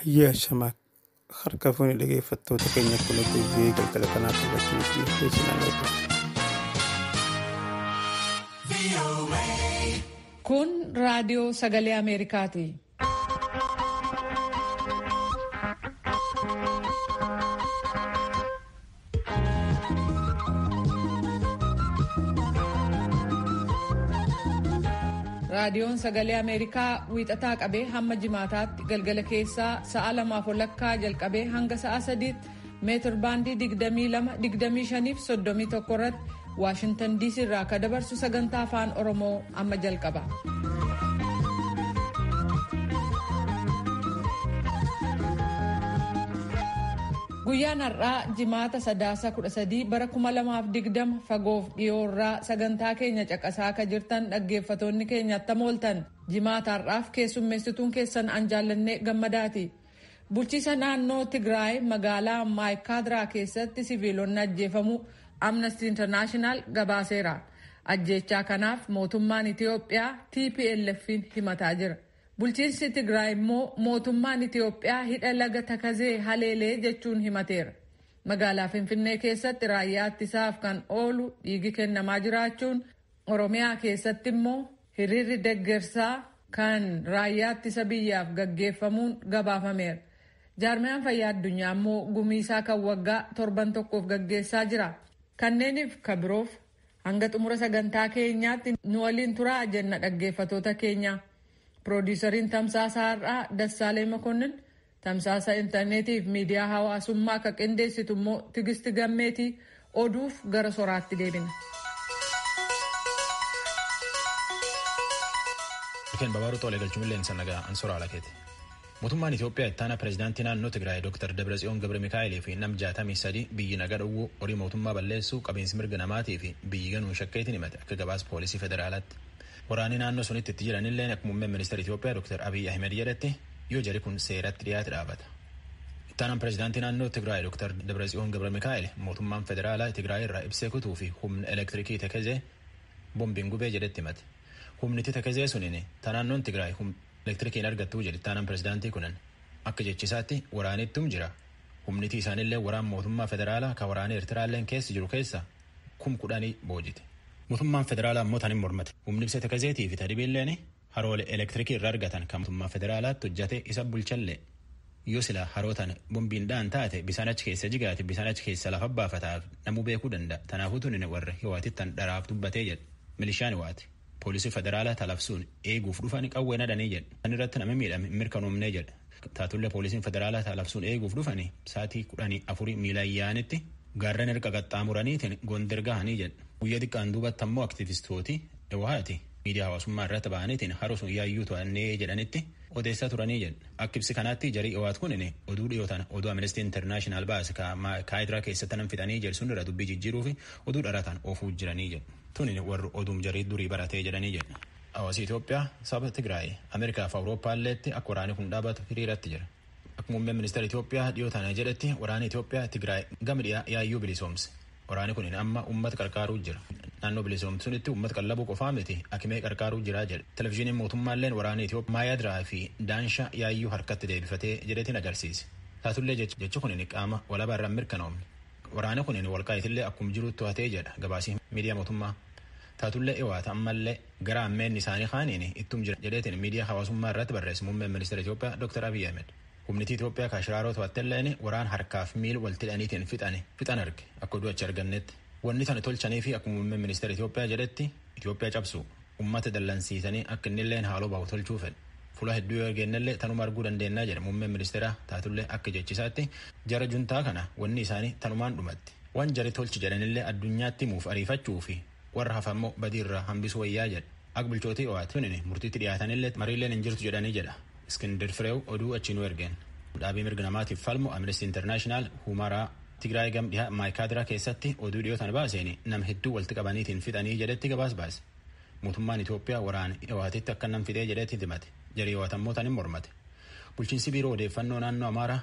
Hayya shamaa harka fuuni dhaggeeffattoota keenya kun TV galgala kanaa kallattiin isiniif dhiyeessinaa. Kun raadiyoo sagalee Ameerikaati. Raadiyoon sagalee Ameerikaa wiixataa qabee hamma jimaataatti galgala keessaa sa'a lamaaf walakkaa jalqabee hanga sa'a sadiitti meetir baandii 22, 25 fi 31 irratti Waashintan DC irraa akka dabarsu sagantaa afaan Oromoo amma jalqaba. Guyyaan har'aa jimaata sadaasa 13 bara 2020 fagoof dhiyoorraa sagantaa keenya caqasaa akka jirtan dhaggeeffatoonni keenya attam ooltan jimaata har'aaf keessummeessituun keessan an jaallannee gammadaati. Bulchiisa naannoo Tigraay magaalaa Maayikaadiraa keessatti siviilonni ajjeefamuu Amnesty International gabaaseera. Ajjeechaa kanaaf mootummaan Itiyoophiyaa TPLF'n himataa jira. Bulchiinsi Tigraay immoo mootummaan Itiyoophiyaa hidha laga Takazee haleelee jechuun himateera. Magaalaa Finfinnee keessatti raayyaa ittisaaf kan oolu dhiigi kennamaa jiraachuun Oromiyaa keessatti immoo hiriirri deggersaa kan raayyaa ittisa biyyaaf gaggeeffamuun gabaafameera. Jaarmiyaan fayyaa addunyaa immoo gumiisaa kan waggaa torban tokkoof gaggeessaa jira. Kanneeniif kabiroof hanga xumura sagantaa keenyaatti nu waliin turaa jenna dhaggeeffatoota keenya. Piroodiisariin tamsaasa har'aa Dassaalee Makonnin tamsaasa intarneetiif miidiyaa hawaasummaa akka qindeessitu immoo Tigisti Gammeetii oduuf gara soraatti deebina. Babaaruu Xoolee galchuun leensa nagaa an soraa lakeeti. Mootummaan Itoophiyaa ittaana pireezidaantii naannoo Tigraay Dr. Dabratsiyoon Gabra Mikaa'elee fi nam 63 biyyi nagaa dhowwuu horii mootummaa balleessuu qabeensi mirga namaatii fi biyyi ganuun shakkeetiin himate akka gabaas poolisii federaalaatti. Waraanni naannoo sunitti itti jiranillee akka muummeen ministeera Itoophiyaa Dr. Abiy Ahmed jedhetti yoo jari kun seeratti dhiyaate dhaabata. Ittaanaan pireezidaantii naannoo Tigraay Dr. Dabratsiyoon Gabra Mikaa'el mootummaan federaalaa Tigraay irraa ibsee kutuu fi humna elektirikii Tekezee bombiin gubee jedhetti himate. Humniti Tekezee suniin ta naannoon Tigraay elektirikiin argattuu jedhe ittaanaan pireezidaantii kunan akka jechisaatti waraanittum jira. Humniti isaanillee waraan mootummaa federaalaa ka waraana Eertiraalleen keessa jiru keessa 10,000 boojite. Mootummaan federaalaa immoo tan hin mormate. Humni ibsa Tekezeetii fi tadhibiilleen haroolee elektirikii irraa argatan kan mootummaa federaalaatti hojjate isa bulchallee. Yoo sila haroo tana bombiin dhaan taate bisaan achi keessa jigaate bisaan achi keessa lafa baafataaf namuu beekuu danda'a. Tanaafuu tuni warra hiwaatittan dharaaf dubbatee jedhe. Milishaan hiwaate. Poolisii federaalaa talabsuun eeguuf dhufan qawwee nadhanii jedhe. Kan irratti namni miidhame mirkanoomnee jedhe. Taatullee poolisiin federaalaa talabsuun eeguuf dhufani sa'aatii 14 miilaan yaa'anitti gaarran erga qaxxaamuraniitiin Gondar gahanii jedhe. Guyyaa xiqqaan duubatti ammoo aktivistooti Hiwaati miidiyaa hawaasummaa irratti ba'aniitiin haroo sun yaayyuu to'annee jedhanitti odeessaa turanii jedhe. Akka ibsi kanaatti jarii Hiwaat kunin oduu dhiyootan oduu Amnesty International baase kaayidiraa keessatti nan fixanii jedhu sun irra dubbii jijjiiruu fi oduu dharataan oofuu jiranii jedhu. Tunin warri oduum jarii durii baratee jedhanii jedhu. Hawaasi Itoophiyaa saba Tigraay Ameerikaa fi Awurooppaalleetti akka waraanni kun dhaabatu hiriiratti jira. Akka muummeen ministeera Itoophiyaa dhiyoo tana jedhetti waraanni Itoophiyaa Tigraay gama dhiyaa yaayyuu bilisoomse. Waraanni kun amma uummata qarqaaruu jira. Naannoo bilisoomsuunitti uummata qallabuu qofaa miti akimee qarqaaruu jira jedhe. Televizyiiniin mootummaalleen waraanni Itoophiyaa Maayadiraa fi Daanshaa yaayyuu harkatti deebifatee jedhetiin agarsiise. Taatullee jechi kun qaama walabaa irraan mirkanoomne. Waraanni kun walqaayitillee akkuma jirutti to'atee jedha gabaasii miidiyaa mootummaa. Taatullee Hiwaata ammallee gara ammeen isaanii kaaniin ittum jira jedheetiin miidiyaa hawaasummaa irratti barreesse muummeen ministeera Itoophiyaa Dr. Abiy Ahmed. Humniti Itoophiyaa kaashiraaroo to'attelleen waraan harkaaf miil walitti hidhaniitiin fixan arge akka oduu achi argannetti. Wanni tana tolchanii fi akkuma muummeen ministeera Itoophiyaa jedhetti Itoophiyaa cabsu uummata dallansiisanii akka innilleen haaloo bahu tolchuu fedhe. Fuula hedduu yoo argennellee tanuma arguu dandeennaa jedhe muummeen ministeera taatullee akka jechisaatti jara juntaa kana wanni isaanii tanumaan dhumatti. Waan jari tolchi jedhanillee addunyaatti himuuf ariifachuu fi warra hafammoo badiirraa hambisuu wayyaa jedhe. Akka bulchootii Hiwaat tunin murtiitti dhiyaatanillee mariilleen hin jirtu jedhanii jedha. Iskindir Fireew oduu achi nu ergeen. Dhaabii mirga namaatiif falmu Amnesty International Humaraa Tigraay gam dhihaa Maayikaadiraa keessatti oduu dhiyoo tana baaseen nam hedduu walitti qabaniitiin fixanii jedhetti gabaas baase. Mootummaan Itoophiyaa waraana Hiwaatitti akka nam fixee jedhetti himate. Jarii Hiwaat ammoo tan hin mormate. Bulchiinsi biiroo odeeffannoo naannoo Amaaraa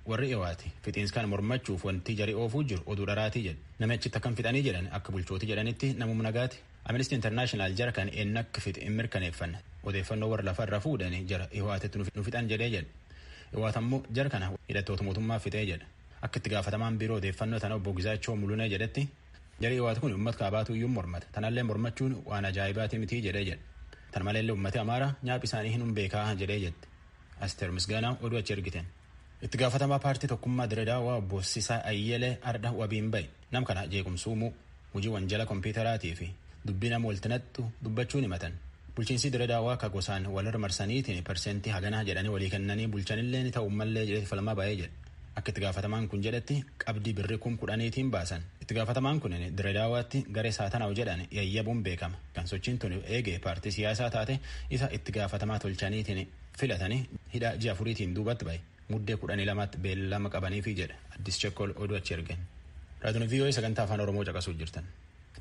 warri Hiwaati fixiinsi kan mormachuuf wanti jarii oofuu jiru oduu dharaatii jedhe. Nami achitti akkam fixanii jedhan akka bulchooti jedhanitti namuma nagaati. Amnesty International jara kan eenyu akka fixe hin mirkaneeffanne. Odeeffannoo warra lafarra fuudhanii jara Hiwaatitti nu fixan jedhee jedhe. Hiwaat ammoo jara kana hidhattoota mootummaa fixee jedha. Akka itti gaafatamaan biiroo odeeffannoo tana obbo Gizaachoo Mulunee jedhetti jarri Hiwaat kun uummata kaabaatu iyyuu mormata. Tanallee mormachuun waan ajaa'ibaati miti jedhee jedha. Tan maleellee uummati Amaaraa nyaaphi isaanii hin beekaa jedhee jette. Asteer Misgaanaa oduu achi ergiteen. Itti gaafatamaa paartii tokkummaa Diredaawaa obbo Sisaa Ayyelee Arda wabiin bahe. Nam kana jeequmsuumuu hojii wanjala kompiitaraatii fi dubbii nama walitti naqxu dubbachuun himatan. Bulchiinsi Diredaawaa ka gosaan walirra marsaniitiin parsentii haganaa jedhanii walii kennanii bulchanillee ni ta'u mallee jedhee falmaa ba'ee jedhe. Akka itti gaafatamaan kun jedhetti qabdii birrii 10,000 baasan. Itti gaafatamaan kun Diredaawaatti garee saatanaa'u jedhan yayyabuun beekama. Kan sochiin tun eegee paartii siyaasaa taate isa itti gaafatamaa tolchaniitiin filatanii hidha ji'a 4tiin duubatti bahe. Muddee 12tti beellama qabaniifi jedha. Addis Chekkol oduu achi ergen. Raadiyoon VOA sagantaa afaan Oromoo caqasuu jirtan.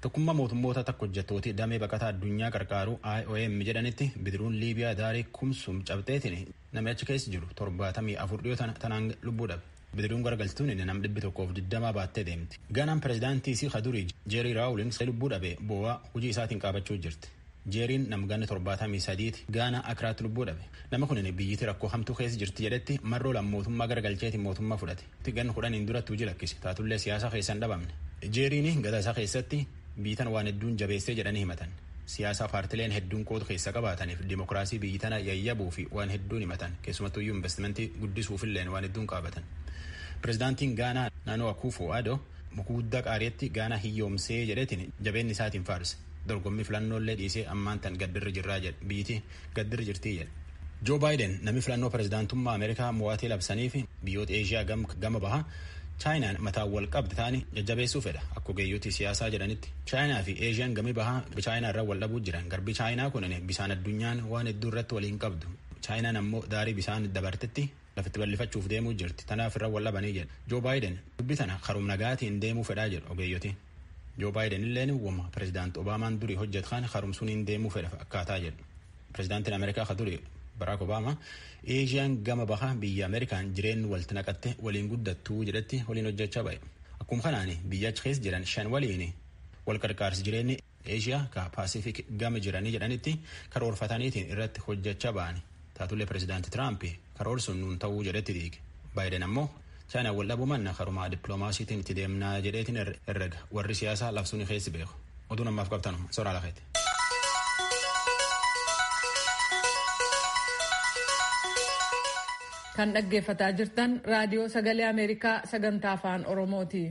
Tokkummaa mootummoota takka hojjettooti damee baqataa addunyaa qarqaaru IOM jedhanitti bidiruun Liibiyaa daarii kumsum cabxeetiin namni achi keessa jiru 74 dhiyoo tanaan lubbuu dhabe. Bidiruun garagaltuun inni nam 120 baattee deemti. Gaanaan pirezidaantii isii Kadurii Jeerii Raawulings lubbuu dhabe boo'aa hojii isaatiin qaabachuu jirti. Jeeriin namganni 73 Gaanaa Akiraatti lubbuu dhabe. Nama kun biyyiti rakkoo hamtuu keessa jirti jedhetti marroo mootummaa garagalcheetiin mootummaa fudhate. Ganna 10 duratti hojii lakkise. Taatullee siyaasa keessa hin dhabamne. Jeeriin gadaa isaa keessatti biitan waan hedduun jabeessee jedhanii himatan. Siyaasa paartileen hedduun qooda keessa qabaataniif dimookiraasii biyyi tana yayyabuu fi waan hedduun himatan. Keessumattuu iyyuu investimentii guddisuufilleen waan hedduun qaabatan. Pirezidaantiin Gaanaa naannoo Akuufo Adoo muka guddaa qaariitti Gaanaa hiyyoomsee jedheetiin jabeenni isaatiin faarse. Dorgommii filannoolee dhiisee ammaan tan gaddirra jirraa jedhe biyyiti gaddirra jirtii jedhe. Joo Baayiden namni filannoo pirezidaantummaa Ameerikaa mo'atee labsanii fi biyyoota Eeshiyaa gama bahaa Chaayinaan mataan wal qabdi ta'anii jajjabeessuu fedha akka ogeeyyotii siyaasaa jedhanitti. Chaayinaa fi Eeshiyaan gami bahaa Chaayinaa irra wal dhabuu jiran garbi Chaayinaa kun bisaan addunyaan waan hedduu irratti waliin qabdu. Chaayinaan ammoo daarii bisaan dabartetti lafitti bal'ifachuuf deemuu jirti. Tanaaf irra wal dhabanii jedha. Joo Baayiden dubbi tana karuma nagaatiin deemuu fedhaa jedhu ogeeyyotiin. Joo Baayiden illeen uwwama pirezidaant Obaamaan durii hojjetan harumsuun hin deemuu fedha akkaataa jedhu. Pirezidaantiin Ameerikaa ka durii Barack Obama Eeshiyaan gama bahaa biyya Ameerikaan jireenyi walitti naqatte waliin guddattuu jedhetti waliin hojjechaa ba'e. Akkuma kanaan biyya achi keessa jiran 5 waliin wal qarqaarsi jireenyi Eeshiyaa ka Paasifik gama jiranii jedhanitti karoorfataniitiin irratti hojjechaa ba'an. Taatullee pirezidaanti Tiraamp karoorsuun nuun ta'uu jedhetti diige. Baayiden ammoo Chaayinaan wal dhabuu manna karumaa dippiloomaasiitiin itti deemnaa jedheetiin herrega warri siyaasaa labsuun keessi beeku. Oduun ammaaf qabtanu soraa lafeeti. Kan dhaggeeffataa jirtan raadiyoo sagalee Ameerikaa sagantaa afaan Oromooti.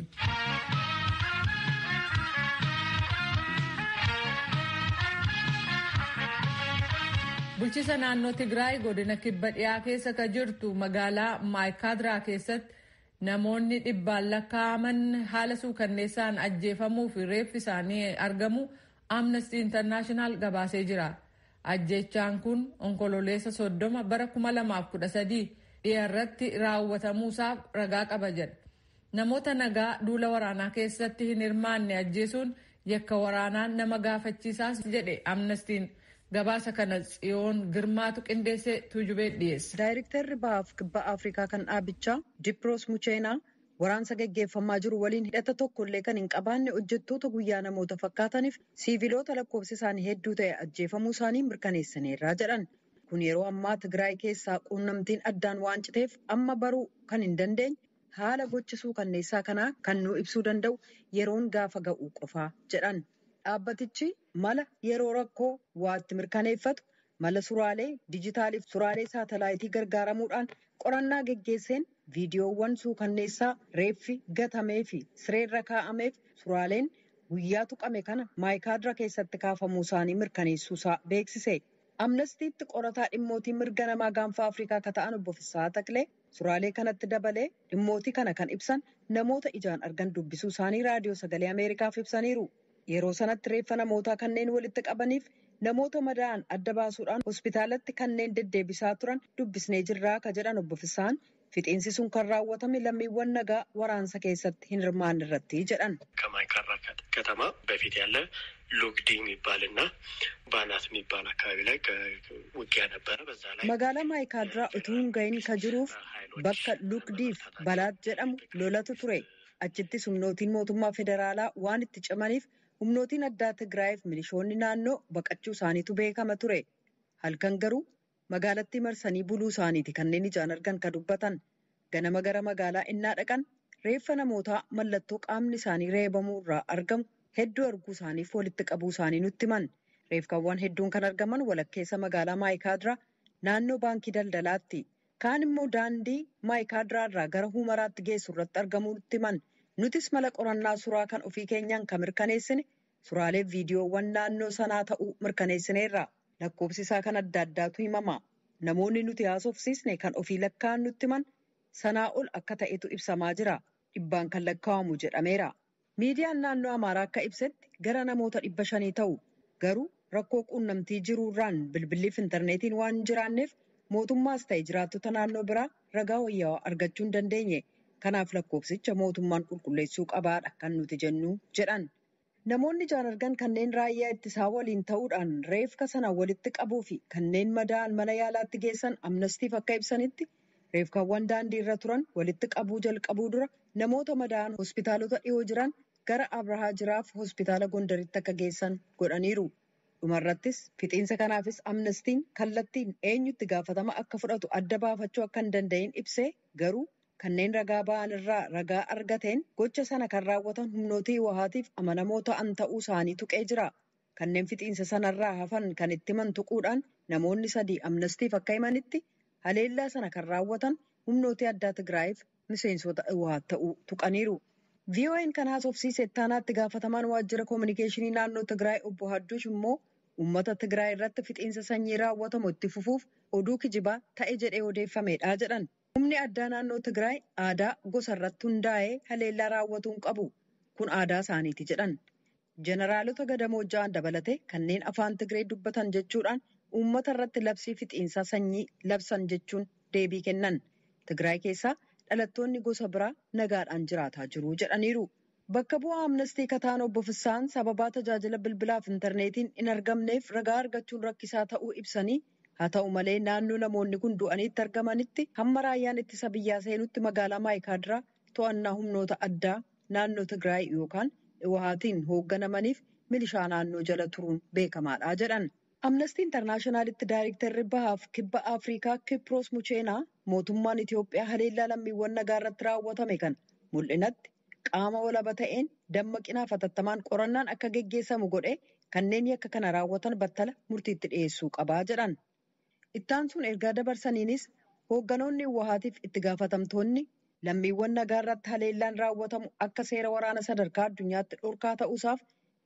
Bulchiisa naannoo Tigraay godina kibba dhiyaa keessa ka jirtu magaalaa Maayikaadiraa keessatti namoonni dhibbaan lakkaa'aman haala suukanneessaan ajjeefamuu fi reeffi isaanii argamu Amnesty International gabaasee jira. Ajjeechaan kun onkololeessa 30 bara 2013 dhiyaarratti raawwatamuusaaf ragaa qaba jedha. Namoota nagaa duula waraanaa keessatti hin hirmaanne ajjeesuun yakka waraanaan nama gaafachiisaas jedhe Amnestiin. Gabaasa kana Tsiyoon Girmaatu qindeessee Tuujubee dhiyeesse. Daayirektarri Bahaaf Kibba Afrikaa kan dhaabichaa Diproos Mucheenaa waraansa gaggeeffamaa jiru waliin hidhata tokkollee kan hin qabaanne hojjettoota guyyaa namoota fakkaataniif siiviloota lakkoofsi isaanii hedduu ta'e ajjeefamuu isaanii mirkaneessaniirraa jedhan. Kun yeroo ammaa Tigraay keessaa quunnamtiin addaan waan citeef amma baruu kan hin dandeenye haala gochisuu kanneessaa kanaa kan nu ibsuu danda'u yeroon gaafa ga'u qofaa jedhan. Dhaabbatichi mala yeroo rakkoo waatti mirkaneeffatu mala suraalee dijitaaliif suraalee saatalaayitii gargaaramuudhaan qorannaa geggeesseen viidiyoowwan suukanneessaa reeffi gatamee fi sireerra kaa'ameef suraaleen guyyaa tuqame kana maayikaadira keessatti kaafamuu isaanii mirkaneessuusaa beeksise. Amnestiitti qorataa dhimmootii mirga namaa gaanfa Afrikaa akka ta'an obbo Fissaa Taqlee suraalee kanatti dabalee dhimmootii kana kan ibsan namoota ijaan argan dubbisuu isaanii raadiyoo sagalee Ameerikaaf ibsaniiru. Yeroo sanatti reeffa namootaa kanneen walitti qabaniif namoota madaa'an adda baasuudhaan hospitaalatti kanneen deddeebisaa turan dubbisnee jirraa ka jedhan obbo Fissaan fixiinsi sun kan raawwatame lammiiwwan nagaa waraansa keessatti hin hirmaanne irratti jedhan. ከማይካድራ ከተማ በፊት ያለ ሎግዲ የሚባልና ባናት የሚባል አካባቢ ላይ ውጊያ ነበረ። በዛ ላይ magaalaa maayikaadiraa utuu hin gahin ka jiruuf bakka lugdiif balaat jedhamu lolatu ture. Achittis humnootiin mootummaa federaalaa waan itti cimaniif humnootiin addaa Tigraayiif milishoonni naannoo baqachuu isaaniitu beekama ture. Halkan garuu Magaalattii marsanii buluu isaaniiti kanneen ijaan argan kan dubbatan. Ganama gara magaalaa innaa dhaqan reeffa namootaa mallattoo qaamni isaanii reebamuu irraa argamu hedduu arguu isaaniif walitti qabuu isaanii nutti himan. Reefkaawwan hedduun kan argaman walakkeessa magaalaa Maayikaadiraa naannoo baankii daldalaatti. Kaan immoo daandii Maayikaadiraa irraa gara Humaraatti geessu irratti argamuu nutti himan. Nutis mala qorannaa suuraa kan ofii keenyaan kan mirkaneessine suuraalee viidiyoowwan naannoo sanaa ta'uu mirkaneessineerra. Lakkoofsi isaa kan adda addaatu himama. Namoonni nuti haasofsiisne kan ofii lakkaa'an nutti himan sanaa ol akka ta'etu ibsamaa jira. Dhibbaan kan lakkaa'amu jedhameera. Miidiyaan naannoo Amaaraa akka ibsetti gara namoota 500 ta'u. Garuu rakkoo quunnamtii jiruurraan bilbiliif intarneetiin waan hin jiraanneef mootummaas ta'e jiraattota naannoo biraa ragaa wayyaawaa argachuu hin dandeenye. Kanaaf lakkoofsicha mootummaan qulqulleessuu qabaadha kan nuti jennu jedhan. Namoonni ijaan argan kanneen raayyaa ittisaa waliin ta'uudhaan reefka sana walitti qabuu fi kanneen madaa'an mana yaalaatti geessan amnastiif akka ibsanitti reefkaawwan daandii irra turan walitti qabuu jalqabuu dura namoota madaa'an hospitaalota dhiyoo jiran gara Abrahaa Jiraaf hospitaala Gondaritti akka geessan godhaniiru. Dhumarrattis fixiinsa kanaafis amnestiin kallattiin eenyutti gaafatama akka fudhatu adda baafachuu akka hin danda'in ibsee garuu kanneen ragaa ba'an irraa ragaa argateen gocha sana kan raawwatan humnootii wahaatiif amanamoo ta'an ta'uu isaanii tuqee jira. Kanneen fixiinsa sanarraa hafan kan itti himan tuquudhaan namoonni 3 amnestiif akka himanitti haleellaa sana kan raawwatan humnootii addaa Tigraayiif miseensota wahaat ta'uu tuqaniiru. VOA'n kan haasofsiise ittaanaatti gaafatamaan waajjira koominikeeshinii naannoo Tigraay obbo Hadduush immoo uummata Tigraay irratti fixiinsa sanyii raawwatamu itti fufuuf oduu kijibaa ta'e jedhee odeeffamedha jedhan. Humni addaa naannoo Tigraay aadaa gosa irratti hundaa'ee haleellaa raawwatuu hin qabu. Kun aadaa isaaniiti jedhan. Jeneraalota gadamoo ja'an dabalatee kanneen afaan Tigree dubbatan jechuudhaan uummata irratti labsii fixiinsa sanyii labsan jechuun deebii kennan. Tigraay keessaa dhalattoonni gosa biraa nagaadhaan jiraataa jiru jedhaniiru. Bakka bu'aa amnestii kataan obbo Fissaan sababaa tajaajila bilbilaaf intarneetiin hin argamneef ragaa argachuun rakkisaa ta'uu ibsanii haa ta'u malee naannoo namoonni kun du'aniitti argamanitti hamma raayyaan ittisa biyyaa seenutti magaalaa Maayikaadiraa to'annaa humnoota addaa naannoo Tigraay yookaan Hiwahaatiin hoogganamaniif milishaa naannoo jala turuun beekamaadha jedhan. Amnestii Intarnaashinaalitti Daayirektarri Bahaaf Kibba Afrikaa Kiproos Mucheenaa mootummaan Itiyoophiyaa haleellaa lammiiwwan nagaa irratti raawwatame kana mul'inatti qaama walaba ta'een dammaqinaaf hatattamaan qorannaan akka geggeessamu godhee kanneen yakka kana raawwatan battala murtiitti dhiyeessuu qabaa jedhan. Ittaan sun ergaa dabarsaniinis hoogganoonni Hiwahaatiif itti gaafatamtoonni lammiiwwan nagaa irratti haleellaan raawwatamu akka seera waraana sadarkaa addunyaatti dhorkaa ta'uusaaf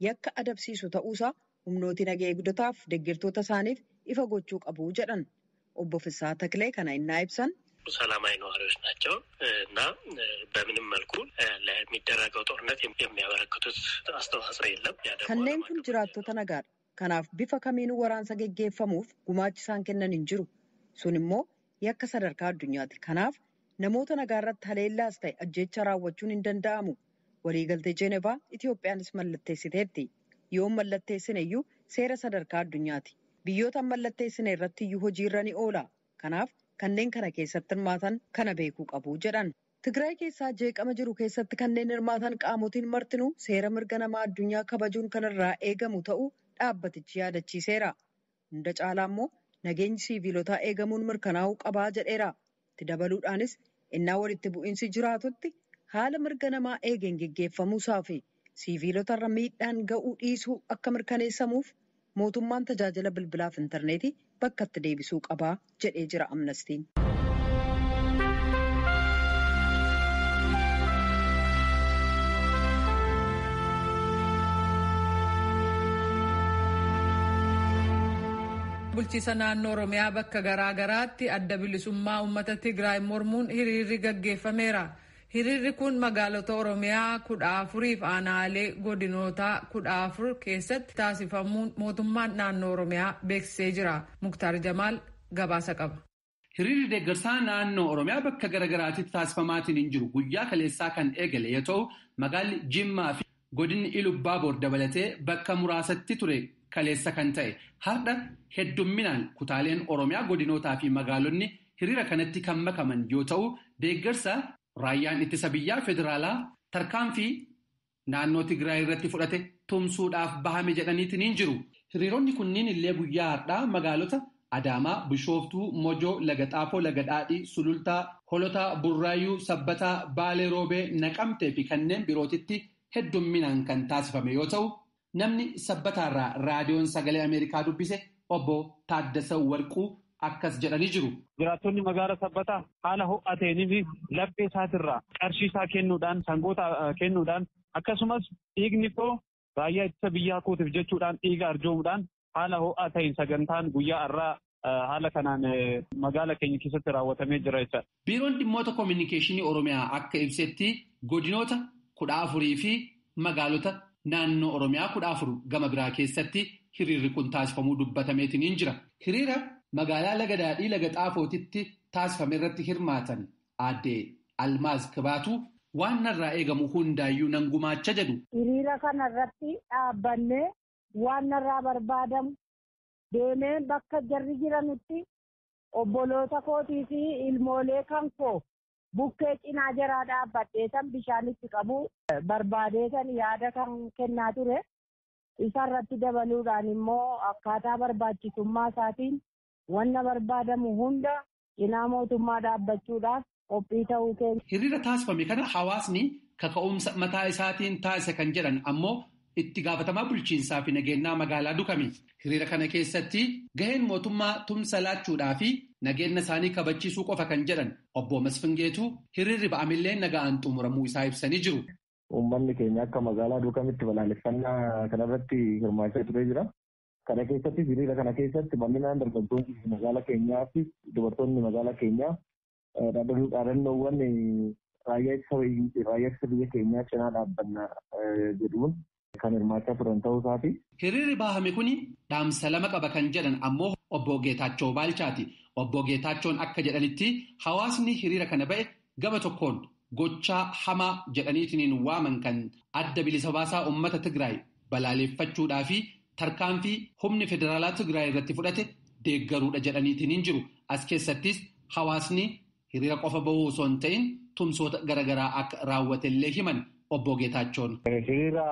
yakka adabsiisu ta'uusaa humnooti nagaa eegdotaaf deeggartoota isaaniif ifa gochuu qabu jedhan. Obbo Fissaa Taklee kana innaa ibsan. ሰላማዊ ነዋሪዎች ናቸው እና በምንም መልኩ ለሚደረገው ጦርነት የሚያበረክቱት አስተዋጽኦ የለም። Kanneen kun jiraattota nagaadha. Kanaaf bifa kamiinuu waraansa geggeeffamuuf gumaachi isaan kennan hin jiru. Sun immoo yakka sadarkaa addunyaati. Kanaaf namoota nagaa irratti haleellaas ta'e ajjeecha raawwachuun hin danda'amu. Waliigaltee Jeenevaa Itiyoophiyaanis mallatteessiteetti. Yoon mallatteessine iyyuu seera sadarkaa addunyaati. Biyyoota mallatteessine irratti iyyuu hojiirra ni oola. Kanaaf kanneen kana keessatti hirmaatan kana beekuu qabu jedhan. Tigraay keessaa jeeqama jiru keessatti kanneen hirmaatan qaamotiin martinuu seera mirga namaa addunyaa kabajuun kan irraa eegamu ta'uu dhaabbatichi yaadachiiseera. Hunda caalaa immoo nageenyi siiviilotaa eegamuun mirkanaa'uu qabaa jedheera. Itti dabaluudhaanis innaa walitti bu'iinsi jiraatutti haala mirga namaa eegeen geggeeffamuusaa fi siiviilotarra miidhaan ga'uu dhiisuu akka mirkaneessamuuf mootummaan tajaajila bilbilaaf intarneetii bakkatti deebisuu qabaa jedhee jira amnestiin. Bulchiisa naannoo Oromiyaa bakka garaa garaatti adda bilisummaa uummata Tigraay mormuun hiriirri gaggeeffameera. Hiriirri kun magaalota Oromiyaa 14 fi aanaalee godinootaa 14 keessatti taasifamuun mootummaan naannoo Oromiyaa beeksisee jira. Muktaar Jamaal gabaasa qaba. Hiriirri deeggarsaa naannoo Oromiyaa bakka garaagaraatti taasifamaatiin hin jiru. Guyyaa kaleessaa kan eegale yoo ta'u, magaalli Jimmaa fi godinni Ilubbaaboor dabalatee bakka muraasatti ture kaleessa kan ta'e. Har'a heddumminaan kutaaleen Oromiyaa godinootaa fi magaalonni hiriira kanatti kan makaman yoo ta'u, deeggarsa raayyaan ittisa biyyaa federaalaa tarkaanfii naannoo Tigraay irratti fudhate tumsuudhaaf bahame jedhaniitiin hin jiru. Hiriironni kunniin illee guyyaa har'aa magaalota Adaamaa, Bishooftuu, Mojoo, Laga Xaafoo, Laga Dhaadhii, Sulultaa, Holotaa, Burraayyuu, Sabbataa, Baalee Roobee, Naqamtee fi kanneen birootitti heddumminaan kan taasifame yoo ta'u, namni Sabbataarraa raadiyoon sagalee Ameerikaa dubbise obbo Taaddasa Warquu akkas jedhanii jiru. Jiraattonni magaala Sabbataa haala ho'aa ta'eenii fi laphee isaatirraa qarshii isaa kennuudhaan sangoota kennuudhaan akkasumas dhiigni koo raayyaa ittisa biyyaa kootiif jechuudhaan dhiiga arjoomuudhaan haala ho'aa ta'een sagantaan guyyaa har'aa haala kanaan magaala keenya keessatti raawwatamee jira jechaadha. Biiroon dhimmoota koominikeeshinii Oromiyaa akka ibsetti godinoota 14 fi magaalota naannoo Oromiyaa 14 gama biraa keessatti hiriirri kun taasifamuu dubbatameetiin jira. Hiriira magaalaa Laga Daadhii Laga Xaafootitti taasifame irratti hirmaatan aadde Almaaz Kibaatuu waan narraa eegamu hundaayyuu nan gumaacha jedhu. Hiriira kana irratti dhaabbannee waan narraa barbaadamu deemee bakka jarri jiranitti obboloota kootii fi ilmoolee kan koo bukkee cinaa jaraa dhaabbadheetan bishaanitti qabu barbaadeetan yaada kan kennaa ture. Isarratti dabaluudhaan immoo akkaataa barbaachisummaa isaatiin wanna barbaadamu hunda cinaa mootummaa dhaabbachuudhaaf qophii ta'uu keenya. Hiriira taasifame kana hawaasni kaka'umsa mataa isaatiin taasise kan jedhan ammoo itti gaafatamaa bulchiinsaa fi nageenyaa magaalaa Dukami. Hiriira kana keessatti gaheen mootummaa tumsa laachuudhaa fi nageenya isaanii kabachiisuu qofa kan jedhan obbo Masfingeetu hiriirri ba'amillee nagaan xumuramuu isaa ibsanii jiru. Uummanni keenya akka magaalaa Dukamitti balaaleffannaa kanarratti hirmaachaa turee jira. Kana keessatti hiriira kana keessatti bal'inaan dargaggoonni magaalaa keenyaa fi dubartoonni magaalaa keenyaa dhaadannoowwan raayyaa ittisa biyya keenyaa cinaa dhaabbanna jedhuun kan hirmaachaa turan ta'uu isaati. Hiriirri baahame kun dhaamsa lama qaba kan jedhan ammoo obbo Geetaachoo Baalchaati. Obbo Geetaachoon akka jedhanitti hawaasni hiriira kana ba'e gama tokkoon gochaa hamaa jedhaniitiin waaman kan adda bilisa baasaa uummata Tigraay balaaleffachuudhaa fi tarkaanfii humni federaalaa Tigraay irratti fudhate deeggaruudha jedhaniitiin jiru. As keessattis hawaasni hiriira qofa bahuu osoo hin ta'in tumsoota garaagaraa akka raawwatellee himan obbo Geetaachoon. Hiriira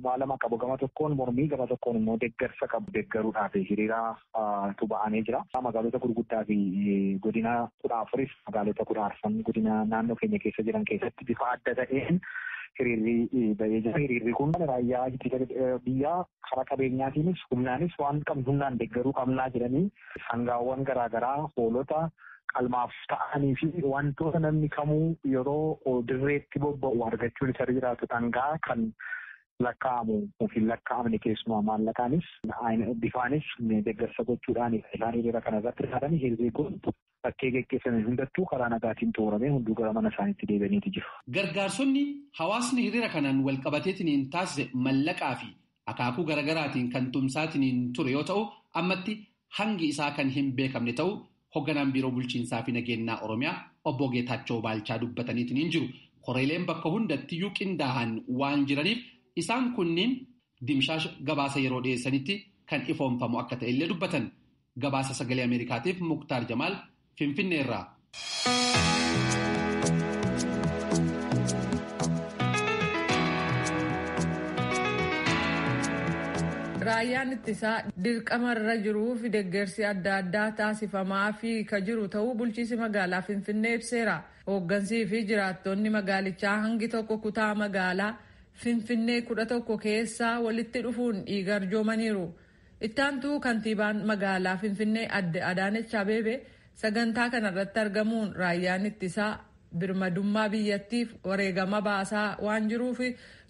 waa lama qabu gama tokkoon mormii gama tokkoon immoo deeggarsa qabu deeggaruudhaaf hiriira ba'amee jira. Magaalota gurguddaa fi godina 14 magaalota 14 godina naannoo keenya keessa jiran keessatti bifa adda ta'een hiriirri ba'ee jira. Hiriirri kun raayyaa ittisa biyyaa karaa qabeenyaatiinis humnaanis waan qabnu humnaan deeggaruu qabnaa jedhanii sangaawwan garaagaraa hoolota qalmaaf ta'anii fi wantoota namni kamuu yeroo dirreetti bobba'u argachuun isa jiraatu dhangaa kan lakkaa'amu fi lakkaa'amne keessumaa maallaqaanis bifaanis deeggarsa gochuudhaan isaan hiriira kana irratti hirmaatan. Hiriirri kun bakkee geggeeffame hundattuu karaa nagaatiin xumuramee hunduu gara mana isaaniitti deebi'aniiti jiru. Gargaarsonni hawaasni hiriira kanaan walqabateetiin taasise mallaqaa fi akaakuu garaagaraatiin kan tumsaatiin ture yoo ta'u ammatti hangi isaa kan hin beekamne ta'u hogganaan biiroo bulchiinsaa fi nageenyaa Oromiyaa obbo Geetaachoo Baalchaa dubbataniitiin hin jiru. Koreeleen bakka hundattiyyuu qindaa'an waan jiraniif isaan kunniin dimshaasha gabaasa yeroo dhiyeessanitti kan ifoomfamu akka ta'e illee dubbatan. Gabaasa sagalee Ameerikaatiif Muktaar Jamaal Finfinneerraa. Raayyaan ittisaa dirqama irra jiruu fi deeggarsi adda addaa taasifamaa fi ka jiru ta'uu bulchiinsi magaalaa Finfinnee ibseera. Hooggansii fi jiraattonni magaalichaa hangi tokko kutaa magaalaa Finfinnee 11 keessaa walitti dhufuun dhiiga arjoomaniiru. Ittaantuu kantiibaan magaalaa Finfinnee adde Adaanech Abeebee sagantaa kanarratti argamuun raayyaan ittisaa birmadummaa biyyattiif wareegama baasaa waan jiruuf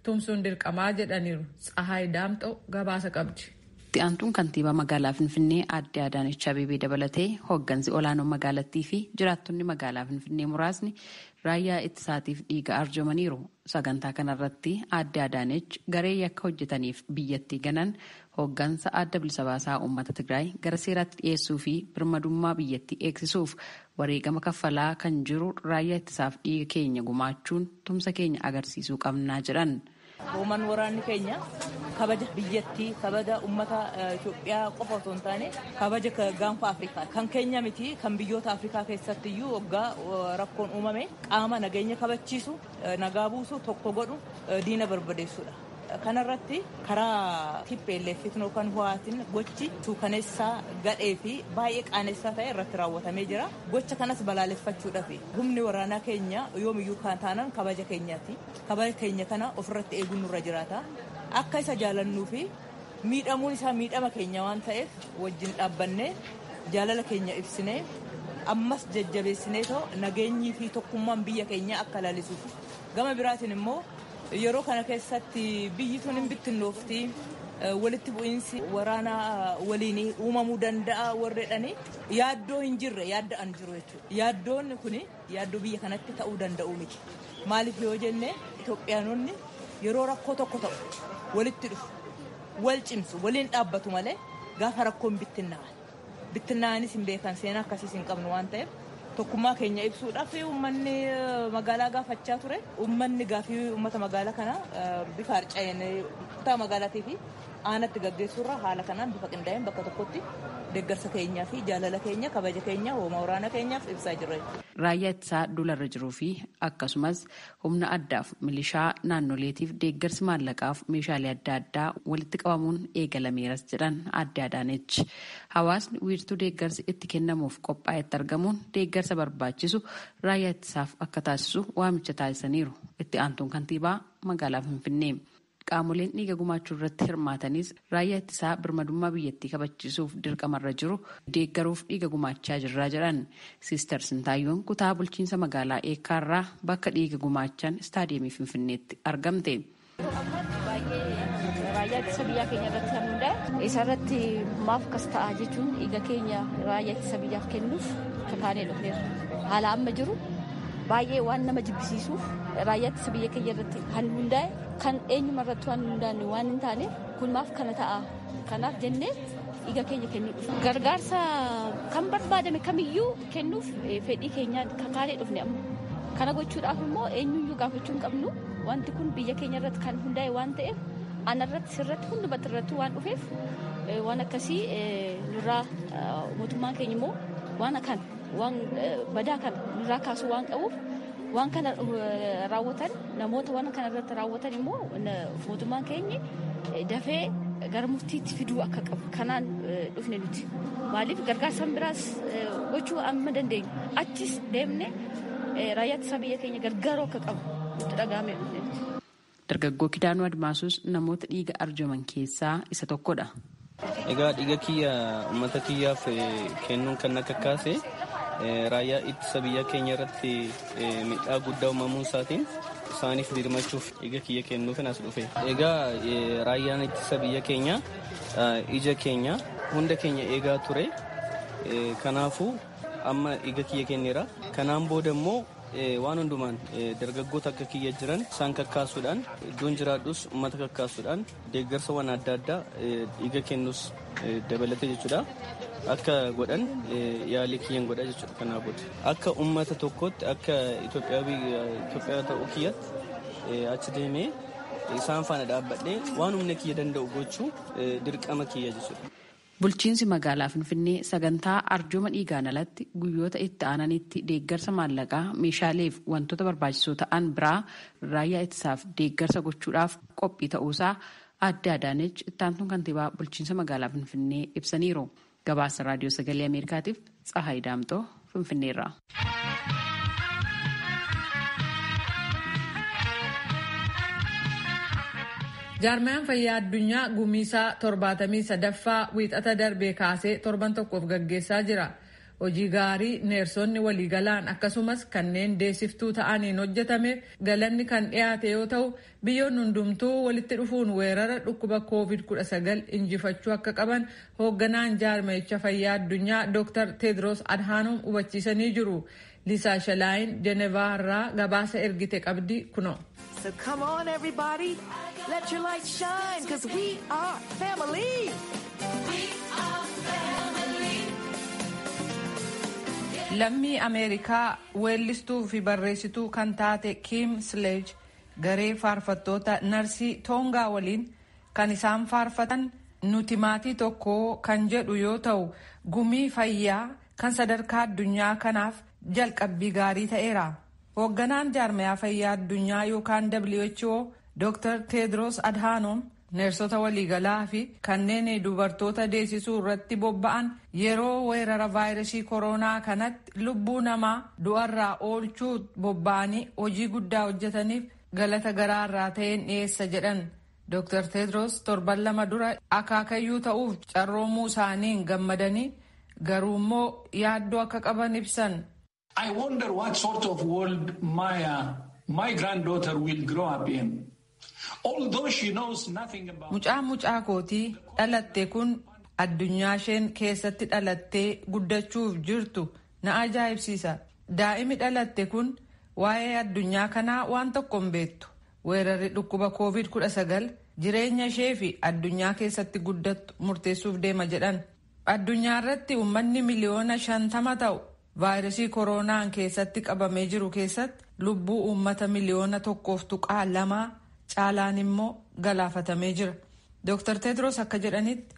tumsuun dirqamaa jedhaniiru. Tsahaay Daamxoo gabaasa qabdi. Itti aantuun kantiibaa magaalaa Finfinnee aadde Adaanech Abeebee dabalatee hooggansi olaanoo magaalattii fi jiraattonni magaalaa Finfinnee muraasni raayyaa ittisaatiif dhiiga arjoomaniiru. Sagantaa kanarratti aadde Adaanech garee yakka hojjetaniif biyyattii ganan hooggansa adda bilisa baasaa uummata Tigraay gara seeraatti dhiyeessuu fi birmadummaa biyyattii eegsisuuf wareegama kaffalaa kan jiru raayyaa ittisaaf dhiiga keenya gumaachuun tumsa keenya agarsiisuu qabnaa jedhan. Hooman waraanni keenya kabaja biyyattii, kabaja uummata Itoophiyaa qofa osoo hin taane kabaja gaanfa Afrikaa kan keenya miti kan biyyoota Afrikaa keessatti iyyuu waggaa rakkoon uumame qaama nageenya kabachiisu, nagaa buusu, tokko godhu, diina barbadeessudha. Kanarratti karaa TPLF yookaan ho'aatiin gochi suukaneessaa gadhee fi baay'ee qaanessaa ta'e irratti raawwatamee jira. Gocha kanas balaaleffachuudhaaf humni waraanaa keenya yoomiyyuu kan taanan kabaja keenyaati. Kabaja keenya kana ofirratti eeguun nurra jiraata. Akka isa jaalannuu fi miidhamuun isaa miidhama keenya waan ta'eef wajjin dhaabbannee jaalala keenya ibsinee ammas jajjabeessinee too nageenyii fi tokkummaan biyya keenyaa akka lalisuuf. Gama biraatiin immoo yeroo kana keessatti biyyi tun hin bittinnoofti, walitti bu'iinsi waraanaa waliin uumamuu danda'a warreedhani yaaddoo hin jirre yaadda'an jiru jechuudha. Yaaddoon kun yaaddoo biyya kanatti ta'uu danda'u miti. Maaliif yoo jenne Itoophiyaanonni yeroo rakkoo tokko ta'u walitti dhufu, wal cimsu, waliin dhaabbatu malee gaafa rakkoon bittinnaa'an. Bittinnaa'anis hin beekan, seenaa akkasiis hin qabnu waan ta'eef tokkummaa keenya ibsuudhaaf uummanni magaalaa gaafachaa ture. Uummanni gaafii uummata magaalaa kana bifa harca'een kutaa magaalaatii fi aanatti gaggeessuurra haala kanaan bifa qindaa'een bakka tokkotti deeggarsa keenyaa fi jaalala keenya, kabaja keenya, hooma waraana keenyaaf ibsaa jirra. Raayyaa ittisaa dularra jiruu fi akkasumas humna addaaf milishaa naannoleetiif deeggarsi maallaqaaf meeshaalee adda addaa walitti qabamuun eegalameeras jedhan Aadde Adaanechi. Hawaasni wiirtuu deeggarsi itti kennamuuf qophaa'etti argamuun deeggarsa barbaachisu raayyaa ittisaaf akka taasisu waamicha taasisaniiru. Itti aantuun kantiibaa magaalaa Finfinnee. Qaamoleen dhiiga gumaachuu irratti hirmaatanis raayyaa ittisaa birmadummaa biyyattii kabachiisuuf dirqamarra jiru deeggaruuf dhiiga gumaachaa jirraa jedhan. Siister Sintaayyoon kutaa bulchiinsa magaalaa Eekkaarraa bakka dhiiga gumaachan istaadiyeemii Finfinneetti argamte. Raayyaa ittisa biyyaa keenya irratti kan hundaa'e isarratti maaf akkas ta'a jechuun dhiiga keenya raayyaa ittisa biyyaaf kennuuf kakaanee dhufneerra. Haala amma jiru baay'ee waan nama jibbisiisuuf raayyaa ittisa biyya keenya irratti kan hundaa'e kan eenyuma irratti waan hundaa'e waan hin taaneef kun maaf kana ta'a kanaaf jennee dhiiga keenya kennuu dhufne. Gargaarsa kan barbaadame kamiyyuu kennuuf fedhii keenyaan kakaanee dhufne amma. Kana gochuudhaaf immoo eenyuyyuu gaafachuu hin qabnu, wanti kun biyya keenya irratti kan hundaa'e waan ta'eef ana irratti sirratti hundumatti irratti waan dhufeef waan akkasii nurraa mootummaan keenya immoo waan kana waan badaa kana nurraa kaasuu waan qabuuf waan kana raawwatan namoota waan kana irratti raawwatan immoo mootummaan keenya dafee gara murtiitti fiduu akka qabu kanaan dhufne nuti. Maaliif gargaarsan biraas gochuu amma dandeenyu achis deemne raayyaa ittisa biyya keenya gargaaruu akka qabu nutti dhaga'amee dhufne nuti. Dargaggoo Kidaanuu Admaasuus namoota dhiiga arjooman keessaa isa tokkodha. Egaa dhiiga kiyya uummata kiyyaaf kennuun kan akka kaase raayyaa ittisa biyya keenya irratti miidhaa guddaa uumamuu isaatiin isaaniif birmachuuf dhiiga kiyya kennuufin as dhufe. Egaa raayyaan ittisa biyya keenya ija keenya hunda keenya eegaa ture. Kanaafuu amma dhiiga kiyya kenneera. Kanaan booda immoo waan hundumaan dargaggoota akka kiyya jiran isaan kakkaasuudhaan iddoon jiraadhus uummata kakkaasuudhaan deeggarsawwan adda addaa dhiiga kennus dabalatee jechuudha. Akka godhan yaalii kiyyan godha jechuudha kanaa booda. Akka uummata tokkootti akka Itoophiyaa ta'uu kiyyatti achi deemee isaan faana dhaabbadhee waan humna kiyya danda'u gochuu dirqama kiyya jechuudha. Bulchiinsi magaalaa Finfinnee sagantaa arjooma dhiigaan alatti guyyoota itti aananitti deeggarsa maallaqaa meeshaaleef wantoota barbaachisoo ta'an biraa raayyaa ittisaaf deeggarsa gochuudhaaf qophii ta'uusaa Aadde Adaanech ittaantuun kantiibaa bulchiinsa magaalaa Finfinnee ibsaniiru. Gabaasa Raadiyoo Sagalee Ameerikaatiif Tsahaay Daamtoo Finfinneerraa. Jaarmayaan fayyaa addunyaa gumiisaa 73ffaa wiixata darbee kaasee torban tokkoof gaggeessaa jira. Hojii gaarii neersonni waliigalaan akkasumas kanneen deessiftuu ta'aniin hojjetameef galanni kan dhiyaate yoo ta'u, biyyoonni hundumtuu walitti dhufuun weerara dhukkuba COVID-19 injifachuu akka qaban hoogganaan jaarmayicha fayyaa addunyaa Dr. Tedros Adhanom hubachiisanii jiru. Liisaa Shalaayin Jenevaa irraa gabaasa ergite qabdi kunoo. So come on everybody, let your light shine, 'cause we are family. We are family. Lammii Ameerikaa weellistuu fi barreessituu kan taate Kim Sledge garee faarfattoota narsii Toongaa waliin kan isaan faarfatan "Nuti maatii tokko" kan jedhu yoo ta'u, gumii fayyaa kan sadarkaa addunyaa kanaaf jalqabbii gaarii ta'eera. Hoogganaan jaarmayaa fayyaa addunyaa yookaan WHO Dr. Tedros Adhanom neersota waliigalaa fi kanneen dubartoota deessisuu irratti bobba'an yeroo weerara vaayirasii koronaa kanatti lubbuu namaa du'arraa oolchuu bobba'anii hojii guddaa hojjetaniif galata garaarraa ta'een dhiyeessa jedhan. Dr. Tedros torban 2 dura akaakayyuu ta'uuf carroomuu isaaniin gammadanii garuu immoo yaaddoo akka qaban ibsan. I wonder what sort of world Maya, my granddaughter, will grow up in. Although she knows nothing about. Mucaan mucaa kootii dhalatte kun addunyaa isheen keessatti dhalattee guddachuuf jirtu na ajaa'ibsiisa. Daa'imi dhalatte kun waa'ee addunyaa kanaa waan tokko hin beektu. Weerarri dhukkuba COVID-19 jireenya ishee fi addunyaa keessatti guddattu murteessuuf deema jedhan. Addunyaa irratti uummanni miliyoona 50 ta'u vaayirasii koronaan keessatti qabamee jiru keessatti lubbuu uummata miliyoona 1.2 caalaan immoo galaafatamee jira. Dr. Tedros akka jedhanitti